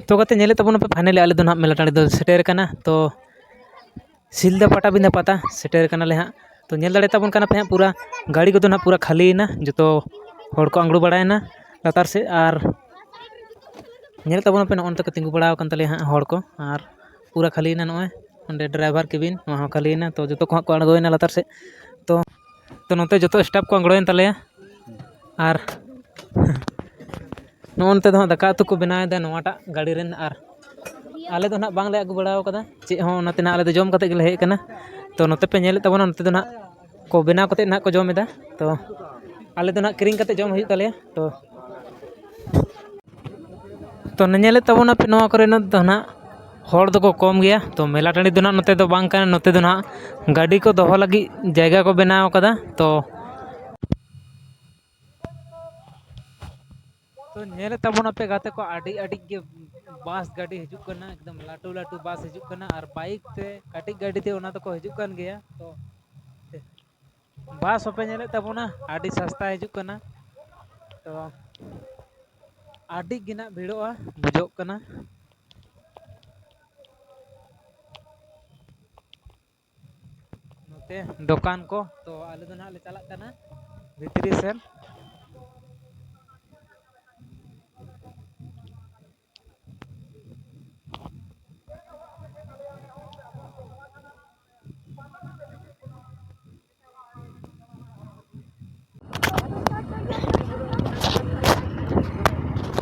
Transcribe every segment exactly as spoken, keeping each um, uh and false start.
ᱛᱚ ᱜᱟᱛᱮ, ᱧᱮᱞᱮᱫ ᱛᱟᱵᱚᱱᱟᱯᱮ, finally ᱟᱞᱮ ᱫᱚ ᱱᱟᱦᱟᱜ ᱢᱮᱞᱟ ᱴᱟᱺᱰᱤ ᱫᱚ ᱥᱮᱴᱮᱨ ᱟᱠᱟᱱᱟ᱾ ᱛᱚ ᱥᱤᱞᱫᱟᱹ ᱯᱟᱴᱟᱵᱤᱸᱫᱷᱟᱹ ᱯᱟᱛᱟ ᱥᱮᱴᱮᱨ ᱟᱠᱟᱱᱟᱞᱮ ᱦᱟᱸᱜ᱾ ᱛᱚ ᱧᱮᱞ ᱫᱟᱲᱮ ᱛᱟᱵᱚᱱ ᱠᱟᱱᱟ ᱯᱮ ᱦᱟᱸᱜ, ᱯᱩᱨᱟᱹ ᱜᱟᱹᱰᱤ ᱠᱚᱫᱚ ᱱᱟᱦᱟᱜ ᱯᱩᱨᱟᱹ ᱠᱷᱟᱹᱞᱤᱭᱮᱱᱟ, ᱡᱚᱛᱚ ᱦᱚᱲ ᱠᱚ ᱟᱬᱜᱚ ᱵᱟᱲᱟᱭᱮᱱᱟ ᱞᱟᱛᱟᱨ ᱥᱮᱫ᱾ ᱟᱨ ᱧᱮᱞᱮᱫ ᱛᱟᱵᱚᱱᱟᱯᱮ, ᱱᱚᱜᱼᱚ ᱱᱚᱝᱠᱟ ᱠᱚ ᱛᱤᱸᱜᱩ ᱵᱟᱲᱟ ᱟᱠᱟᱱ ᱛᱟᱞᱮᱭᱟ ᱦᱟᱸᱜ ᱦᱚᱲ ᱠᱚ᱾ ᱟᱨ ᱯᱩᱨᱟᱹ ᱠᱷᱟᱹᱞᱤᱭᱮᱱᱟ ᱱᱚᱜᱼᱚᱭ ᱚᱸᱰᱮ driver cabin, ᱱᱚᱣᱟ ᱦᱚᱸ ᱠᱷᱟᱹᱞᱤᱭᱮᱱᱟ᱾ ᱛᱚ ᱡᱚᱛᱚ ᱠᱚ ᱦᱟᱸᱜ ᱠᱚ ᱟᱬᱜᱚᱭᱮᱱᱟ ᱞᱟᱛᱟᱨ ᱥᱮᱫ᱾ ᱛᱚ, ᱛᱚ ᱱᱚᱛᱮ ᱡᱚᱛᱚ staff ᱠᱚ ᱟᱬᱜᱚᱭᱮᱱ ᱛᱟᱞᱮᱭᱟ᱾ ᱟᱨ ᱱᱚᱜᱼᱚ ᱱᱚᱛᱮ ᱫᱚ ᱦᱟᱸᱜ ᱫᱟᱠᱟ ᱩᱛᱩ ᱠᱚ ᱵᱮᱱᱟᱣᱮᱫᱟ ᱱᱚᱣᱟᱴᱟᱜ ᱜᱟᱹᱰᱤ ᱨᱮᱱ, ᱟᱨ ᱟᱞᱮ ᱫᱚ ᱱᱟᱦᱟᱜ ᱵᱟᱝᱞᱮ ᱟᱹᱜᱩ ᱵᱟᱲᱟ ᱟᱠᱟᱫᱟ ᱪᱮᱫ ᱦᱚᱸ, ᱚᱱᱟᱛᱮ ᱱᱟᱦᱟᱜ ᱟᱞᱮ ᱫᱚ ᱡᱚᱢ ᱠᱟᱛᱮᱫ ᱜᱮᱞᱮ ᱦᱮᱡ ᱟᱠᱟᱱᱟ᱾ ᱛᱚ ᱱᱚᱛᱮ ᱯᱮ ᱧᱮᱞᱮᱫ ᱛᱟᱵᱚᱱᱟ, ᱱᱚᱛᱮ ᱫᱚ ᱱᱟᱦᱟᱜ ᱠᱚ ᱵᱮᱱᱟᱣ ᱠᱟᱛᱮᱫ ᱱᱟᱦᱟᱜ ᱠᱚ ᱡᱚᱢᱮᱫᱟ᱾ ᱛᱚ ᱟᱞᱮ ᱫᱚ ᱱᱟᱦᱟᱜ ᱠᱤᱨᱤᱧ ᱠᱟᱛᱮᱫ ᱡᱚᱢ ᱦᱩᱭᱩᱜ ᱛᱟᱞᱮᱭᱟ᱾ ᱛᱚ, ᱛᱚ ᱧᱮᱞᱮᱫ ᱛᱟᱵᱚᱱᱟᱯᱮ, ᱱᱚᱣᱟ ᱠᱚᱨᱮᱱᱟᱜ ᱫᱚ ᱱᱟᱦᱟᱜ ᱦᱚᱲ ᱫᱚᱠᱚ ᱠᱚᱢ ᱜᱮᱭᱟ᱾ ᱛᱚ ᱢᱮᱞᱟ ᱴᱟᱺᱰᱤ ᱫᱚ ᱱᱟᱦᱟᱜ ᱱᱚᱛᱮ ᱫᱚ ᱵᱟᱝ ᱠᱟᱱᱟ, ᱱᱚᱛᱮ ᱫᱚ ᱱᱟᱦᱟᱜ ᱜᱟᱹᱰᱤ ᱠᱚ ᱫᱚᱦᱚ ᱞᱟᱹᱜᱤᱫ ᱡᱟᱭᱜᱟ ᱠᱚ ᱵᱮᱱᱟᱣ ᱠᱟᱫᱟ᱾ ᱛᱚ ᱛᱚ ᱧᱮᱞᱮᱫ ᱛᱟᱵᱚᱱᱟᱯᱮ ᱜᱟᱛᱮ ᱠᱚ, ᱟᱹᱰᱤ ᱟᱹᱰᱤ ᱜᱮ ᱵᱟᱥ ᱜᱟᱹᱰᱤ ᱦᱤᱡᱩᱜ ᱠᱟᱱᱟ, ᱮᱠᱫᱚᱢ ᱞᱟᱹᱴᱩ ᱞᱟᱹᱴᱩ ᱵᱟᱥ ᱦᱤᱡᱩᱜ ᱠᱟᱱᱟ, ᱟᱨ bike ᱛᱮ, ᱠᱟᱹᱴᱤᱡ ᱜᱟᱹᱰᱤ ᱛᱮ ᱚᱱᱟ ᱫᱚᱠᱚ ᱦᱤᱡᱩᱜ ᱠᱟᱱ ᱜᱮᱭᱟ᱾ ᱛᱚ ᱵᱟᱥ ᱦᱚᱸᱯᱮ ᱧᱮᱞᱮᱫ ᱛᱟᱵᱚᱱᱟ, ᱟᱹᱰᱤ ᱥᱟᱥᱛᱟ ᱦᱤᱡᱩᱜ ᱠᱟᱱᱟ᱾ ᱛᱚ ᱟᱹᱰᱤ ᱜᱮ ᱱᱟᱜ ᱵᱷᱤᱲᱚᱜᱼᱟ, ᱵᱩᱡᱷᱟᱹᱜ ᱠᱟᱱᱟ᱾ ᱱᱚᱛᱮ ᱫᱚᱠᱟᱱ ᱠᱚ, ᱛᱚ ᱟᱞᱮ ᱫᱚ ᱱᱟᱦᱟᱜ ᱞᱮ ᱪᱟᱞᱟᱜ ᱠᱟᱱᱟ ᱵᱷᱤᱛᱨᱤ ᱥᱮᱱ᱾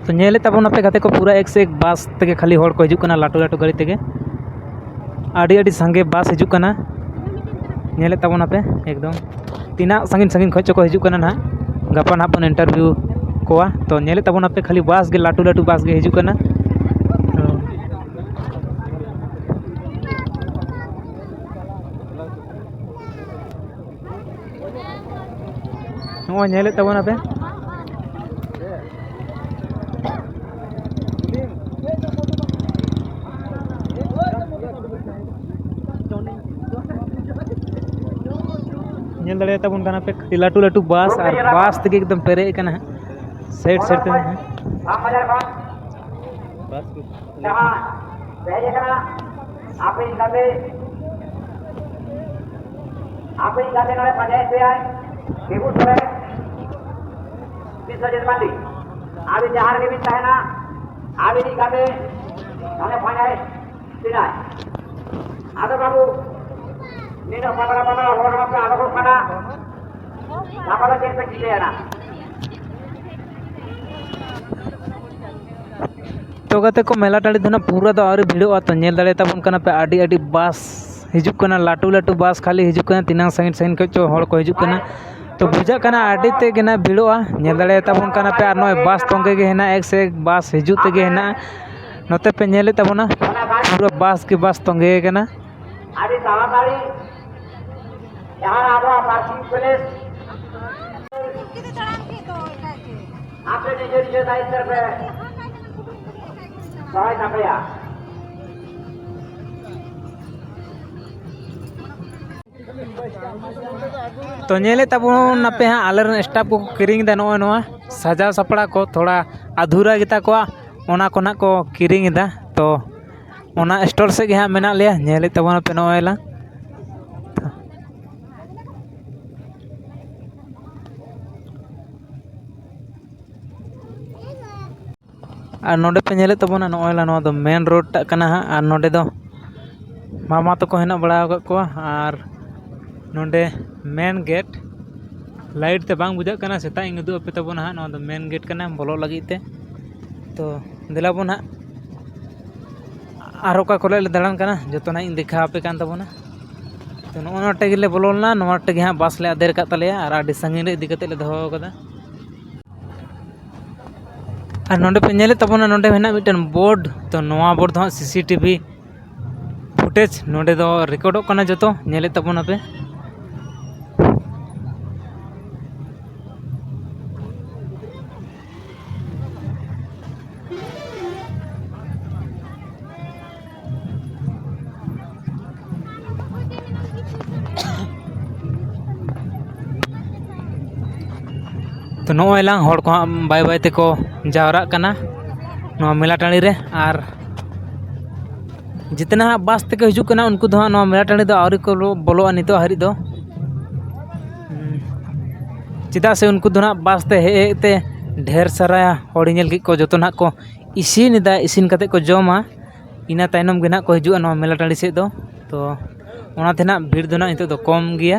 ᱛᱚ ᱧᱮᱞᱮᱫ ᱛᱟᱵᱚᱱᱟᱯᱮ ᱜᱟᱛᱮ ᱠᱚ, ᱯᱩᱨᱟᱹ ᱮᱠ ᱥᱮ ᱮᱠ ᱵᱟᱥ ᱛᱮᱜᱮ ᱠᱷᱟᱹᱞᱤ ᱦᱚᱲ ᱠᱚ ᱦᱤᱡᱩᱜ ᱠᱟᱱᱟ, ᱞᱟᱹᱴᱩ ᱞᱟᱹᱴᱩ ᱜᱟᱹᱰᱤ ᱛᱮᱜᱮ ᱟᱹᱰᱤ ᱟᱹᱰᱤ ᱥᱟᱸᱜᱮ ᱵᱟᱥ ᱦᱤᱡᱩᱜ ᱠᱟᱱᱟ᱾ ᱧᱮᱞᱮᱫ ᱛᱟᱵᱚᱱᱟᱯᱮ ᱮᱠᱫᱚᱢ ᱛᱤᱱᱟᱹᱜ ᱥᱟᱺᱜᱤᱧ ᱥᱟᱺᱜᱤᱧ ᱠᱷᱚᱱ ᱪᱚᱠᱚ ᱦᱤᱡᱩᱜ ᱠᱟᱱᱟ ᱱᱟᱦᱟᱜ, ᱜᱟᱯᱟ ᱱᱟᱦᱟᱜ ᱵᱚᱱ interview ᱠᱚᱣᱟ᱾ ᱛᱚ ᱧᱮᱞᱮᱫ ᱛᱟᱵᱚᱱᱟᱯᱮ ᱠᱷᱟᱹᱞᱤ ᱵᱟᱥ ᱜᱮ, ᱞᱟᱹᱴᱩ ᱞᱟᱹᱴᱩ ᱵᱟᱥ ᱜᱮ ᱦᱤᱡᱩᱜ ᱠᱟᱱᱟ᱾ ᱱᱚᱜᱼᱚᱭ ᱧᱮᱞᱮᱫ ᱛᱟᱵᱚᱱᱟᱯᱮ᱾ ᱧᱮᱞ ᱫᱟᱲᱮᱭᱟᱜ ᱛᱟᱵᱚᱱ ᱠᱟᱱᱟ ᱯᱮ, ᱞᱟᱹᱴᱩ ᱞᱟᱹᱴᱩ ᱵᱟᱥ, ᱟᱨ ᱵᱟᱥ ᱛᱮᱜᱮ ᱮᱠᱫᱚᱢ ᱯᱮᱨᱮᱡ ᱟᱠᱟᱱᱟ ᱦᱟᱸᱜ, side side ᱛᱮ ᱦᱟᱸᱜ᱾ ᱡᱟᱦᱟᱸ ᱦᱮᱡ ᱟᱠᱟᱱᱟ, ᱟᱯᱮ ᱤᱧ ᱜᱟᱛᱮ, ᱟᱯᱮ ᱤᱧ ᱜᱟᱛᱮ ᱱᱚᱰᱮ ᱯᱟᱸᱡᱟᱭᱮᱫ ᱯᱮᱭᱟᱭ, ᱵᱤᱵᱩ ᱥᱚᱨᱮᱱ, ᱵᱤᱥᱥᱚᱡᱤᱛ ᱢᱟᱱᱰᱤ᱾ ᱟᱹᱵᱤᱱ ᱡᱟᱦᱟᱸ ᱨᱮᱜᱮ ᱵᱤᱱ ᱛᱟᱦᱮᱱᱟ, ᱟᱹᱵᱤᱱ ᱤᱧ ᱜᱟᱛᱮ ᱱᱚᱰᱮ ᱯᱟᱸᱡᱟᱭᱮᱫ ᱵᱮᱱᱟᱭ᱾ ᱟᱫᱚ ᱵᱟᱹᱵᱩ, ᱱᱤᱱᱟᱹᱜ ᱯᱟᱛᱲᱟ ᱯᱟᱛᱲᱟ ᱦᱚᱲ ᱦᱚᱸᱯᱮ ᱟᱫᱚᱜᱚᱜ ᱠᱟᱱᱟ, ᱜᱟᱯᱟ ᱫᱚ ᱪᱮᱫ ᱯᱮ ᱪᱤᱠᱟᱹᱭᱟ ᱱᱟᱜ? ᱛᱚ ᱜᱟᱛᱮ ᱠᱚ, ᱢᱮᱞᱟ ᱴᱟᱺᱰᱤ ᱫᱚ ᱱᱟᱜ ᱯᱩᱨᱟᱹ ᱫᱚ ᱟᱹᱣᱨᱤ ᱵᱷᱤᱲᱚᱜᱼᱟ᱾ ᱛᱚ ᱧᱮᱞ ᱫᱟᱲᱮᱭᱟᱛᱟᱵᱚᱱ ᱠᱟᱱᱟ ᱯᱮ, ᱟᱹᱰᱤ ᱟᱹᱰᱤ ᱵᱟᱥ ᱦᱤᱡᱩᱜ ᱠᱟᱱᱟ, ᱞᱟᱹᱴᱩ ᱞᱟᱹᱴᱩ ᱵᱟᱥ ᱠᱷᱟᱹᱞᱤ ᱦᱤᱡᱩᱜ ᱠᱟᱱᱟ, ᱛᱤᱱᱟᱹᱝ ᱥᱟᱺᱜᱤᱧ ᱥᱟᱺᱜᱤᱧ ᱠᱷᱚᱱ ᱪᱚ ᱦᱚᱲ ᱠᱚ ᱦᱤᱡᱩᱜ ᱠᱟᱱᱟ᱾ ᱛᱚ ᱵᱩᱡᱷᱟᱹᱜ ᱠᱟᱱᱟ ᱟᱹᱰᱤ ᱛᱮᱫ ᱜᱮ ᱱᱟᱜ ᱵᱷᱤᱲᱚᱜᱼᱟ᱾ ᱧᱮᱞ ᱫᱟᱲᱮᱭᱟᱛᱟᱵᱚᱱ ᱠᱟᱱᱟ ᱯᱮ, ᱟᱨ ᱱᱚᱜᱼᱚᱭ ᱵᱟᱥ ᱛᱚᱸᱜᱮ ᱜᱮ ᱦᱮᱱᱟᱜᱼᱟ, ᱮᱠ ᱥᱮ ᱮᱠ ᱵᱟᱥ ᱦᱤᱡᱩᱜ ᱛᱮᱜᱮ ᱦᱮᱱᱟᱜᱼᱟ᱾ ᱱᱚᱛᱮ ᱯᱮ ᱧᱮᱞᱮᱫ ᱛᱟᱵᱚᱱᱟ, ᱯᱩᱨᱟᱹ ᱵᱟᱥ ᱜᱮ ᱵᱟᱥ ᱛᱚᱸᱜᱮ ᱟᱠᱟᱱᱟ᱾ ᱟᱹᱰᱤ ᱛᱟᱲᱟᱛᱟᱲᱤ ᱡᱟᱦᱟᱸ ᱟᱵᱚᱣᱟᱜ ᱯᱟᱨᱠᱤᱝ ᱯᱞᱮᱥ, ᱟᱯᱮ ᱱᱤᱡᱮ ᱱᱤᱡᱮ ᱫᱟᱭᱤᱛᱛᱚ ᱨᱮᱯᱮ ᱫᱚᱦᱚᱭ ᱛᱟᱯᱮᱭᱟ᱾ ᱛᱚ ᱧᱮᱞᱮᱫ ᱛᱟᱵᱚᱱ ᱟᱯᱮ ᱦᱟᱸᱜ, ᱟᱞᱮᱨᱮᱱ ᱥᱴᱟᱯ ᱠᱚᱠᱚ ᱠᱤᱨᱤᱧ ᱮᱫᱟ ᱱᱚᱜᱼᱚᱭ ᱱᱚᱣᱟ ᱥᱟᱡᱟᱣ ᱥᱟᱯᱲᱟᱣ ᱠᱚ, ᱛᱷᱚᱲᱟ ᱟᱫᱷᱩᱨᱟ ᱜᱮᱛᱟ ᱠᱚᱣᱟ, ᱚᱱᱟ ᱠᱚ ᱱᱟᱜ ᱠᱚ ᱠᱤᱨᱤᱧ ᱮᱫᱟ᱾ ᱛᱚ ᱚᱱᱟ ᱥᱴᱚᱞ ᱥᱮᱫ ᱜᱮ ᱦᱟᱸᱜ ᱢᱮᱱᱟᱜ ᱞᱮᱭᱟ, ᱧᱮᱞᱮᱫ ᱛᱟᱵᱚᱱᱟᱯᱮ ᱱᱚᱜᱼᱚᱭ ᱞᱟᱝ᱾ ᱟᱨ ᱱᱚᱰᱮ ᱯᱮ ᱧᱮᱞᱮᱫ ᱛᱟᱵᱚᱱᱟ, ᱱᱚᱜᱼᱚᱭ ᱞᱟ ᱱᱚᱣᱟ ᱫᱚ ᱢᱮᱱ ᱨᱳᱰ ᱴᱟᱜ ᱠᱟᱱᱟ ᱦᱟᱸᱜ᱾ ᱟᱨ ᱱᱚᱰᱮ ᱫᱚ ᱢᱟᱢᱟ ᱛᱟᱠᱚ ᱦᱮᱱᱟᱜ ᱵᱟᱲᱟ ᱟᱠᱟᱫ ᱠᱚᱣᱟ᱾ ᱟᱨ ᱱᱚᱰᱮ ᱢᱮᱱ ᱜᱮᱴ, ᱞᱟᱭᱤᱴ ᱛᱮ ᱵᱟᱝ ᱵᱩᱡᱷᱟᱹᱜ ᱠᱟᱱᱟ, ᱥᱮᱛᱟᱜ ᱤᱧ ᱩᱫᱩᱜ ᱟᱯᱮ ᱛᱟᱵᱚᱱᱟ ᱦᱟᱸᱜ᱾ ᱱᱚᱣᱟ ᱫᱚ ᱢᱮᱱ ᱜᱮᱴ ᱠᱟᱱᱟ ᱵᱚᱞᱚᱜ ᱞᱟᱹᱜᱤᱫ ᱛᱮ᱾ ᱛᱚ ᱫᱮᱞᱟ ᱵᱚᱱ ᱦᱟᱸᱜ, ᱟᱨ ᱚᱠᱟ ᱠᱚᱨᱮ ᱞᱮ ᱫᱟᱬᱟᱱ ᱠᱟᱱᱟ, ᱡᱚᱛᱚᱱᱟᱜ ᱤᱧ ᱫᱮᱠᱷᱟᱣ ᱟᱯᱮ ᱠᱟᱱ ᱛᱟᱵᱚᱱᱟ᱾ ᱛᱚ ᱱᱚᱜᱼᱚ ᱱᱚᱣᱟ ᱴᱷᱮᱡ ᱜᱮᱞᱮ ᱵᱚᱞᱚ ᱞᱮᱱᱟ, ᱱᱚᱣᱟ ᱴᱷᱮᱡ ᱜᱮ ᱦᱟᱸᱜ ᱵᱟᱥ ᱞᱮ ᱟᱫᱮᱨ ᱟᱠᱟᱫ ᱛᱟᱞᱮᱭᱟ ᱟᱨ ᱟᱹᱰᱤ ᱥᱟᱺᱜᱤᱧ ᱨᱮ ᱤᱫᱤ ᱠᱟᱛᱮᱫ ᱞᱮ ᱫᱚᱦᱚ ᱟᱠᱟᱫᱟ᱾ ᱟᱨ ᱱᱚᱰᱮ ᱯᱮ ᱧᱮᱞᱮᱫ ᱛᱟᱵᱚᱱᱟ, ᱱᱚᱰᱮ ᱢᱮᱱᱟᱜ ᱢᱤᱫᱴᱮᱱ ᱵᱳᱨᱰ᱾ ᱛᱚ ᱱᱚᱣᱟ ᱵᱳᱨᱰ ᱫᱚ ᱦᱟᱸᱜ ᱥᱤ ᱥᱤ ᱴᱤ ᱵᱷᱤ ᱯᱷᱩᱴᱮᱡᱽ ᱱᱚᱰᱮ ᱫᱚ ᱨᱮᱠᱚᱨᱰᱚᱜ ᱠᱟᱱᱟ ᱡᱚᱛᱚ, ᱧᱮᱞᱮᱫ ᱛᱟᱵᱚᱱᱟᱯᱮ᱾ ᱛᱚ ᱱᱚᱜᱼᱚᱭ ᱞᱟᱝ ᱦᱚᱲ ᱠᱚ ᱦᱟᱸᱜ ᱵᱟᱭ ᱵᱟᱭ ᱛᱮᱠᱚ ᱡᱟᱣᱨᱟᱜ ᱠᱟᱱᱟ᱾ ᱱᱚᱣᱟ ᱢᱮᱞᱟ ᱴᱟᱺᱰᱤ ᱨᱮ᱾ ᱟᱨ ᱡᱤᱛᱱᱟ ᱦᱟᱸᱜ ᱵᱟᱥ ᱛᱮᱠᱚ ᱦᱤᱡᱩᱜ ᱠᱟᱱᱟ, ᱩᱱᱠᱩ ᱫᱚ ᱦᱟᱸᱜ ᱱᱚᱣᱟ ᱢᱮᱞᱟ ᱴᱟᱺᱰᱤ ᱫᱚ ᱟᱹᱣᱨᱤ ᱠᱚ ᱵᱚᱞᱚᱜᱼᱟ ᱱᱤᱛᱚᱜ ᱦᱟᱹᱨᱤᱡ ᱫᱚ᱾ ᱦᱩᱸ᱾ ᱪᱮᱫᱟᱜ ᱥᱮ ᱩᱱᱠᱩ ᱫᱚ ᱦᱟᱸᱜ ᱵᱟᱥ ᱛᱮ ᱦᱮᱡ ᱦᱮᱡ ᱛᱮ ᱰᱷᱮᱨ ᱥᱟᱨᱟ ᱦᱚᱲᱤᱧ ᱧᱮᱞ ᱠᱮᱫ ᱠᱚᱣᱟ, ᱡᱚᱛᱚ ᱱᱟᱦᱟᱜ ᱠᱚ ᱤᱥᱤᱱ ᱮᱫᱟ, ᱤᱥᱤᱱ ᱠᱟᱛᱮᱫ ᱠᱚ ᱡᱚᱢᱟ, ᱤᱱᱟᱹ ᱛᱟᱭᱱᱚᱢ ᱜᱮ ᱱᱟᱦᱟᱜ ᱠᱚ ᱦᱤᱡᱩᱜᱼᱟ ᱱᱚᱣᱟ ᱢᱮᱞᱟ ᱴᱟᱺᱰᱤ ᱥᱮᱫ ᱫᱚ᱾ ᱛᱚ ᱚᱱᱟᱛᱮ ᱱᱟᱦᱟᱜ ᱵᱷᱤᱲ ᱫᱚ ᱱᱟᱦᱟᱜ ᱱᱤᱛᱚᱜ ᱫᱚ ᱠᱚᱢ ᱜᱮᱭᱟ᱾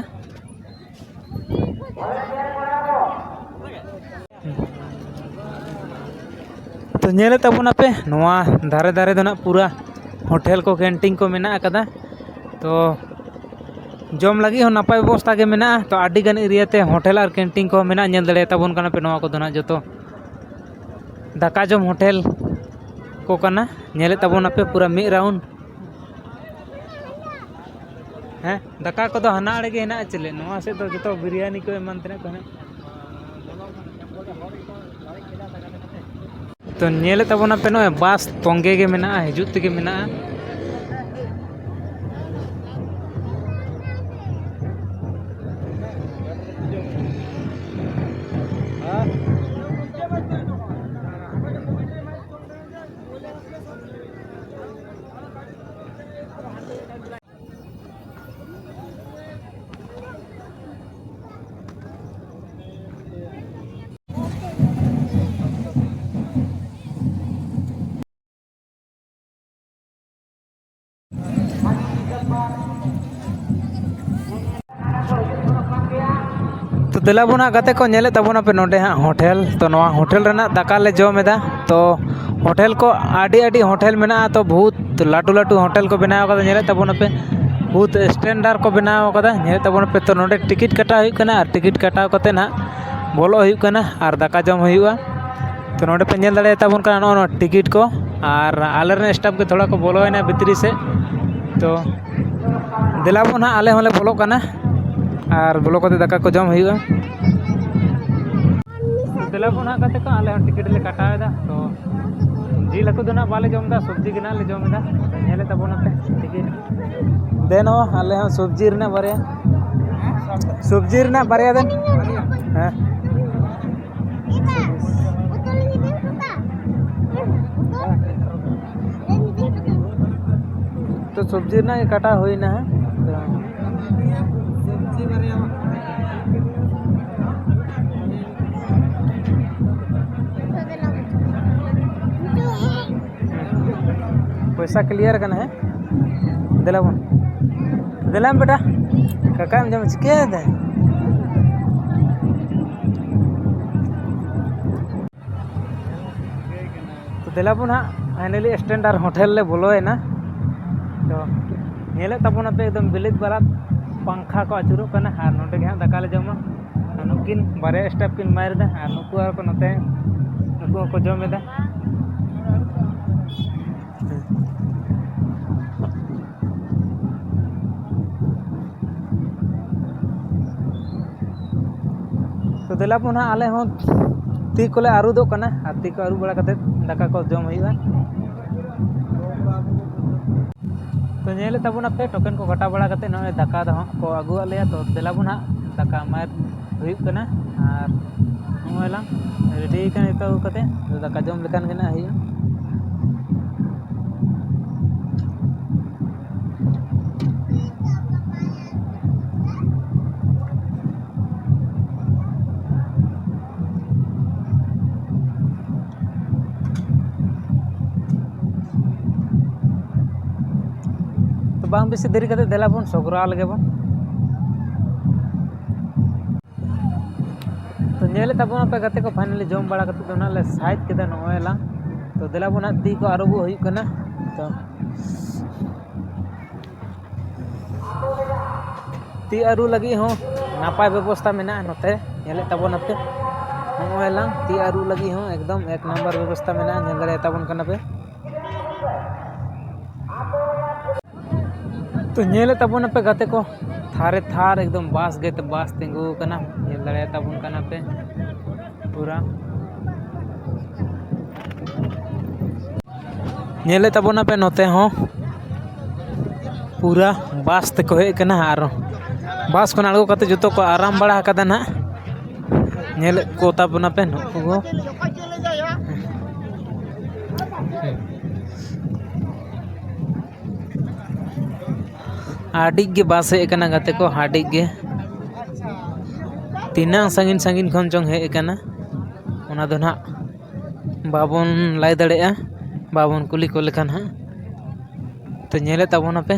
ᱛᱚ ᱧᱮᱞᱮᱫ ᱛᱟᱵᱚᱱᱟᱯᱮ, ᱱᱚᱣᱟ ᱫᱷᱟᱨᱮ ᱫᱷᱟᱨᱮ ᱫᱚ ᱱᱟᱜ ᱯᱩᱨᱟ ᱦᱳᱴᱮᱞ ᱠᱚ, ᱠᱮᱱᱴᱤᱱ ᱠᱚ ᱢᱮᱱᱟᱜ ᱟᱠᱟᱫᱟ᱾ ᱛᱚ ᱡᱚᱢ ᱞᱟᱹᱜᱤᱫ ᱦᱚᱸ ᱱᱟᱯᱟᱭ ᱵᱮᱵᱚᱥᱛᱷᱟ ᱜᱮ ᱢᱮᱱᱟᱜᱼᱟ᱾ ᱛᱚ ᱟᱹᱰᱤᱜᱟᱱ ᱮᱨᱤᱭᱟ ᱛᱮ ᱦᱳᱴᱮᱞ ᱟᱨ ᱠᱮᱱᱴᱤᱱ ᱠᱚ ᱢᱮᱱᱟᱜᱼᱟ᱾ ᱧᱮᱞ ᱫᱟᱲᱮᱭᱟᱛᱟᱵᱚᱱ ᱠᱟᱱᱟ ᱯᱮ, ᱱᱚᱣᱟ ᱠᱚᱫᱚ ᱱᱟᱜ ᱡᱚᱛᱚ ᱫᱟᱠᱟ ᱡᱚᱢ ᱦᱳᱴᱮᱞ ᱠᱚ ᱠᱟᱱᱟ᱾ ᱧᱮᱞᱮᱫ ᱛᱟᱵᱚᱱᱟᱯᱮ ᱯᱩᱨᱟ ᱢᱤᱫ ᱨᱟᱣᱩᱱᱰ᱾ ᱦᱮᱸ, ᱫᱟᱠᱟ ᱠᱚᱫᱚ ᱦᱟᱱᱟ ᱟᱲᱮ ᱜᱮ ᱦᱮᱱᱟᱜᱼᱟ᱾ ᱪᱮᱞᱮ ᱱᱚᱣᱟ ᱥᱮᱫ ᱫᱚ ᱡᱚᱛᱚ ᱵᱤᱨᱭᱟᱱᱤ ᱠᱚ ᱮᱢᱟᱱ ᱛᱮᱱᱟᱜ ᱠᱚ ᱦᱮᱱᱟᱜᱼᱟ᱾ ᱛᱚ ᱧᱮᱞᱮᱫ ᱛᱟᱵᱚᱱᱟᱯᱮ, ᱱᱚᱜᱼᱚᱭ ᱵᱟᱥ ᱛᱚᱸᱜᱮ ᱜᱮ ᱢᱮᱱᱟᱜᱼᱟ, ᱦᱤᱡᱩᱜ ᱛᱮᱜᱮ ᱢᱮᱱᱟᱜᱼᱟ᱾ ᱛᱚ ᱫᱮᱞᱟ ᱵᱚᱱ ᱦᱟᱸᱜ ᱜᱟᱛᱮ ᱠᱚ, ᱧᱮᱞᱮᱫ ᱛᱟᱵᱚᱱᱟᱯᱮ ᱱᱚᱰᱮ ᱦᱟᱸᱜ ᱦᱳᱴᱮᱞ᱾ ᱛᱚ ᱱᱚᱣᱟ ᱦᱳᱴᱮᱞ ᱨᱮᱱᱟᱜ ᱫᱟᱠᱟ ᱞᱮ ᱡᱚᱢ ᱮᱫᱟ᱾ ᱛᱚ ᱦᱳᱴᱮᱞ ᱠᱚ ᱟᱹᱰᱤ ᱟᱹᱰᱤ ᱦᱳᱴᱮᱞ ᱢᱮᱱᱟᱜᱼᱟ᱾ ᱛᱚ ᱵᱚᱦᱩᱛ ᱞᱟᱹᱴᱩ ᱞᱟᱹᱴᱩ ᱦᱳᱴᱮᱞ ᱠᱚ ᱵᱮᱱᱟᱣ ᱠᱟᱫᱟ᱾ ᱧᱮᱞᱮᱫ ᱛᱟᱵᱚᱱᱟᱯᱮ ᱵᱚᱦᱩᱛ ᱥᱴᱮᱱᱰᱟᱨ ᱠᱚ ᱵᱮᱱᱟᱣ ᱠᱟᱫᱟ᱾ ᱧᱮᱞᱮᱫ ᱛᱟᱵᱚᱱᱟᱯᱮ, ᱛᱚ ᱱᱚᱰᱮ ᱴᱤᱠᱤᱴ ᱠᱟᱴᱟᱣ ᱦᱩᱭᱩᱜ ᱠᱟᱱᱟ ᱟᱨ ᱴᱤᱠᱤᱴ ᱠᱟᱴᱟᱣ ᱠᱟᱛᱮ ᱱᱟᱦᱟᱜ ᱵᱚᱞᱚᱜ ᱦᱩᱭᱩᱜ ᱠᱟᱱᱟ ᱟᱨ ᱫᱟᱠᱟ ᱡᱚᱢ ᱦᱩᱭᱩᱜᱼᱟ᱾ ᱛᱚ ᱱᱚᱰᱮ ᱯᱮ ᱧᱮᱞ ᱫᱟᱲᱮᱭᱟᱛᱟᱵᱚᱱ ᱠᱟᱱᱟ ᱱᱚᱜᱼᱚ ᱱᱚᱣᱟ ᱴᱤᱠᱤᱴ ᱠᱚ, ᱟᱨ ᱟᱞᱮᱨᱮᱱ ᱥᱴᱟᱯ ᱜᱮ ᱛᱷᱚᱲᱟ ᱠᱚ ᱵᱚᱞᱚᱭᱮᱱᱟ ᱵᱷᱤᱛᱨᱤ ᱥᱮᱫ᱾ ᱛᱚ ᱫᱮᱞᱟ ᱵᱚᱱ ᱦᱟᱸᱜ, ᱟᱞᱮ ᱦᱚᱸᱞᱮ ᱵᱚᱞᱚᱜ ᱠᱟᱱᱟ ᱟᱨ ᱵᱚᱞᱚ ᱠᱟᱛᱮ ᱫᱟᱠᱟ ᱠᱚ ᱡᱚᱢ ᱦᱩᱭᱩᱜᱼᱟ᱾ ᱫᱮᱞᱟ ᱵᱚᱱ ᱦᱟᱸᱜ ᱜᱟᱛᱮ ᱠᱚ, ᱟᱞᱮ ᱦᱚᱸ ᱴᱤᱠᱤᱴ ᱞᱮ ᱠᱟᱴᱟᱣ ᱮᱫᱟ᱾ ᱛᱚ ᱡᱤᱞ ᱦᱟᱹᱠᱩ ᱫᱚ ᱱᱟᱜ ᱵᱟᱞᱮ ᱡᱚᱢ ᱮᱫᱟ, ᱥᱚᱵᱽᱡᱤ ᱜᱮ ᱱᱟᱜ ᱞᱮ ᱡᱚᱢ ᱮᱫᱟ᱾ ᱧᱮᱞᱮᱫ ᱛᱟᱵᱚᱱᱟᱯᱮ ᱴᱤᱠᱤᱴ᱾ ᱫᱮᱱ ᱦᱚᱸ ᱟᱞᱮ ᱦᱚᱸ ᱥᱚᱵᱽᱡᱤ ᱨᱮᱱᱟᱜ ᱵᱟᱨᱭᱟ, ᱥᱚᱵᱽᱡᱤ ᱨᱮᱱᱟᱜ ᱵᱟᱨᱭᱟ ᱫᱮᱱ᱾ ᱦᱮᱸ᱾ ᱛᱚ ᱥᱚᱵᱽᱡᱤ ᱨᱮᱱᱟᱜ ᱜᱮ ᱠᱟᱴᱟ ᱦᱩᱭᱱᱟ ᱦᱟᱸᱜ᱾ ᱛᱚ ᱯᱚᱭᱥᱟ ᱠᱞᱤᱭᱟᱨ ᱠᱟᱱᱟ ᱦᱮᱸ᱾ ᱫᱮᱞᱟ ᱵᱚᱱ, ᱫᱮᱞᱟᱢ ᱵᱮᱴᱟ᱾ ᱠᱟᱠᱟᱢ ᱡᱚᱢ ᱪᱤᱠᱟᱹᱭᱮᱫᱟ? ᱛᱚ ᱫᱮᱞᱟ ᱵᱚᱱ ᱦᱟᱸᱜ, finally standard hotel ᱞᱮ ᱵᱚᱞᱚᱭᱮᱱᱟ᱾ ᱛᱚ ᱧᱮᱞᱮᱫ ᱛᱟᱵᱚᱱᱟᱯᱮ ᱮᱠᱫᱚᱢ ᱵᱤᱞᱤᱛ ᱵᱟᱨᱟᱛ ᱯᱟᱝᱠᱷᱟ ᱠᱚ ᱟᱹᱪᱩᱨᱚᱜ ᱠᱟᱱᱟ ᱟᱨ ᱱᱚᱸᱰᱮ ᱜᱮ ᱦᱟᱸᱜ ᱫᱟᱠᱟ ᱞᱮ ᱡᱚᱢᱟ᱾ ᱟᱨ ᱱᱩᱠᱤᱱ ᱵᱟᱨᱭᱟ staff ᱠᱤᱱ ᱢᱟᱭᱨᱮᱫᱟ ᱟᱨ ᱱᱩᱠᱩ ᱟᱨ ᱠᱚ ᱱᱚᱛᱮ ᱱᱩᱠᱩ ᱦᱚᱸᱠᱚ ᱡᱚᱢ ᱮᱫᱟ᱾ ᱛᱚ ᱫᱮᱞᱟ ᱵᱚᱱ ᱦᱟᱸᱜ, ᱟᱞᱮ ᱦᱚᱸ ᱛᱤ ᱠᱚᱞᱮ ᱟᱹᱨᱩᱫᱚᱜ ᱠᱟᱱᱟ ᱟᱨ ᱛᱤ ᱠᱚ ᱟᱹᱨᱩᱵ ᱵᱟᱲᱟ ᱠᱟᱛᱮᱫ ᱫᱟᱠᱟ ᱠᱚ ᱡᱚᱢ ᱦᱩᱭᱩᱜᱼᱟ᱾ ᱛᱚ ᱧᱮᱞᱮᱫ ᱛᱟᱵᱚᱱᱟᱯᱮ, ᱴᱳᱠᱮᱱ ᱠᱚ ᱠᱟᱴᱟ ᱵᱟᱲᱟ ᱠᱟᱛᱮᱫ ᱱᱚᱜᱼᱚᱭ ᱫᱟᱠᱟ ᱫᱚ ᱦᱟᱸᱜ ᱠᱚ ᱟᱹᱜᱩᱣᱟᱫ ᱞᱮᱭᱟ᱾ ᱛᱚ ᱫᱮᱞᱟ ᱵᱚᱱ ᱦᱟᱸᱜ, ᱫᱟᱠᱟ ᱢᱟᱭ ᱦᱩᱭᱩᱜ ᱠᱟᱱᱟ ᱟᱨ ᱱᱚᱜᱼᱚᱭ ᱞᱟᱝ ᱨᱮᱰᱤ ᱠᱟᱱᱟ ᱱᱤᱛᱚᱜ ᱟᱹᱜᱩ ᱠᱟᱛᱮᱫ᱾ ᱛᱚ ᱫᱟᱠᱟ ᱡᱚᱢ ᱞᱮᱠᱷᱟᱱ ᱜᱮ ᱱᱟᱜ ᱦᱩᱭᱩᱜᱼᱟ᱾ ᱛᱚ ᱵᱟᱝ ᱵᱮᱥᱤ ᱫᱮᱨᱤ ᱠᱟᱛᱮ ᱫᱮᱞᱟ ᱵᱚᱱ ᱥᱚᱜᱽᱨᱟᱣ ᱞᱮᱜᱮ ᱵᱚᱱ᱾ ᱛᱚ ᱧᱮᱞᱮᱫ ᱛᱟᱵᱚᱱᱟᱯᱮ ᱜᱟᱛᱮ ᱠᱚ, finally ᱡᱚᱢ ᱵᱟᱲᱟ ᱠᱟᱛᱮ ᱫᱚ ᱱᱟᱜ ᱞᱮ ᱥᱟᱭᱤᱡ ᱠᱮᱫᱟ ᱱᱚᱜᱼᱚᱭ ᱞᱟᱝ᱾ ᱛᱚ ᱫᱮᱞᱟ ᱵᱚᱱ ᱦᱟᱸᱜ, ᱛᱤ ᱠᱚ ᱟᱹᱨᱩᱵᱚᱜ ᱦᱩᱭᱩᱜ ᱠᱟᱱᱟ᱾ ᱛᱚ ᱛᱤ ᱟᱹᱨᱩ ᱞᱟᱹᱜᱤᱫ ᱦᱚᱸ ᱱᱟᱯᱟᱭ ᱵᱮᱵᱚᱥᱛᱷᱟ ᱢᱮᱱᱟᱜᱼᱟ ᱱᱚᱛᱮ, ᱧᱮᱞᱮᱫ ᱛᱟᱵᱚᱱᱟᱯᱮ᱾ ᱱᱚᱜᱼᱚᱭ ᱞᱟᱝ ᱛᱤ ᱟᱹᱨᱩ ᱞᱟᱹᱜᱤᱫ ᱦᱚᱸ ᱮᱠᱫᱚᱢ ᱮᱠ ᱱᱟᱢᱵᱟᱨ ᱵᱮᱵᱚᱥᱛᱷᱟ ᱢᱮᱱᱟᱜᱼᱟ, ᱧᱮᱞ ᱫᱟᱲᱮᱭᱟᱛᱟᱵᱚᱱ ᱠᱟᱱᱟᱯᱮ᱾ ᱛᱚ ᱧᱮᱞᱮᱫ ᱛᱟᱵᱚᱱᱟᱯᱮ ᱜᱟᱛᱮ ᱠᱚ, ᱛᱷᱟᱨᱮ ᱛᱷᱟᱨ ᱮᱠᱫᱚᱢ ᱵᱟᱥ ᱜᱮ ᱵᱟᱥ ᱛᱤᱸᱜᱩ ᱟᱠᱟᱱᱟ, ᱧᱮᱞ ᱫᱟᱲᱮᱭᱟᱛᱟᱵᱚᱱ ᱠᱟᱱᱟᱯᱮ ᱯᱩᱨᱟ᱾ ᱧᱮᱞᱮᱫ ᱛᱟᱵᱚᱱᱟᱯᱮ ᱱᱚᱛᱮ ᱦᱚᱸ ᱯᱩᱨᱟ ᱵᱟᱥ ᱛᱮᱠᱚ ᱦᱮᱡ ᱟᱠᱟᱱᱟ ᱟᱨ ᱵᱟᱥ ᱠᱷᱚᱱ ᱟᱬᱜᱚ ᱠᱟᱛᱮ ᱡᱚᱛᱚ ᱠᱚ ᱟᱨᱟᱢ ᱵᱟᱲᱟ ᱟᱠᱟᱫᱟ ᱱᱟᱦᱟᱜ᱾ ᱧᱮᱞᱮᱫ ᱠᱚ ᱛᱟᱵᱚᱱᱟᱯᱮ ᱱᱩᱠᱩ ᱠᱚ᱾ ᱟᱹᱰᱤ ᱜᱮ ᱵᱟᱥ ᱦᱮᱡ ᱟᱠᱟᱱᱟ ᱜᱟᱛᱮ ᱠᱚ, ᱟᱹᱰᱤ ᱜᱮ᱾ ᱛᱤᱱᱟᱹᱜ ᱥᱟᱺᱜᱤᱧ ᱥᱟᱺᱜᱤᱧ ᱠᱷᱚᱱ ᱪᱚᱝ ᱦᱮᱡ ᱟᱠᱟᱱᱟ, ᱚᱱᱟ ᱫᱚ ᱱᱟᱦᱟᱜ ᱵᱟᱵᱚᱱ ᱞᱟᱹᱭ ᱫᱟᱲᱮᱭᱟᱜᱼᱟ, ᱵᱟᱵᱚᱱ ᱠᱩᱞᱤ ᱠᱚ ᱞᱮᱠᱷᱟᱱ ᱦᱟᱸᱜ᱾ ᱛᱚ, ᱧᱮᱞᱮᱫ ᱛᱟᱵᱚᱱᱟᱯᱮ᱾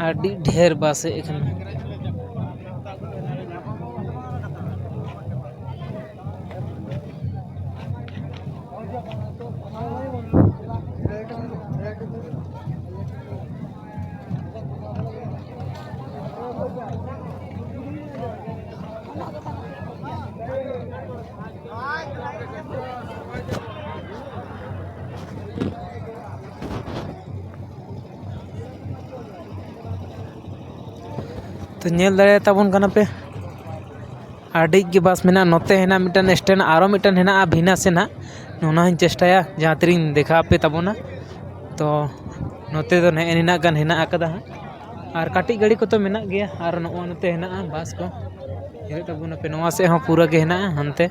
ᱟᱹᱰᱤ ᱰᱷᱮᱨ ᱵᱟᱥ ᱦᱮᱡ ᱟᱠᱟᱱᱟ᱾ ᱛᱚ, ᱧᱮᱞ ᱫᱟᱲᱮᱭᱟᱛᱟᱵᱚᱱ ᱠᱟᱱᱟ ᱯᱮ, ᱟᱹᱰᱤ ᱜᱮ ᱵᱟᱥ ᱢᱮᱱᱟᱜᱼᱟ᱾ ᱱᱚᱛᱮ ᱦᱮᱱᱟᱜ ᱢᱤᱫᱴᱟᱝ ᱥᱴᱮᱱᱰ, ᱟᱨᱚ ᱢᱤᱫᱴᱟᱝ ᱦᱮᱱᱟᱜᱼᱟ ᱵᱷᱤᱱᱟᱹ ᱥᱮᱱ ᱦᱟᱸᱜ᱾ ᱚᱱᱟ ᱦᱚᱸᱧ ᱪᱮᱥᱴᱟᱭᱟ ᱡᱟᱦᱟᱸ ᱛᱤᱨᱤᱧ ᱫᱮᱠᱷᱟᱣ ᱟᱯᱮ ᱛᱟᱵᱚᱱᱟ᱾ ᱛᱚ, ᱱᱚᱛᱮ ᱫᱚ ᱱᱮᱜᱼᱮ ᱱᱤᱱᱟᱹᱜ ᱜᱟᱱ ᱦᱮᱱᱟᱜ ᱟᱠᱟᱫᱟ ᱦᱟᱸᱜ᱾ ᱟᱨ ᱠᱟᱹᱴᱤᱡ ᱜᱟᱹᱰᱤ ᱠᱚᱫᱚ ᱢᱮᱱᱟᱜ ᱜᱮᱭᱟ, ᱟᱨ ᱱᱚᱜᱼᱚ ᱱᱚᱛᱮ ᱦᱮᱱᱟᱜᱼᱟ ᱵᱟᱥ ᱠᱚ᱾ ᱧᱮᱞᱮᱫ ᱛᱟᱵᱚᱱᱟᱯᱮ, ᱱᱚᱣᱟ ᱥᱮᱫ ᱦᱚᱸ ᱯᱩᱨᱟᱹ ᱜᱮ ᱦᱮᱱᱟᱜᱼᱟ ᱦᱟᱱᱛᱮ᱾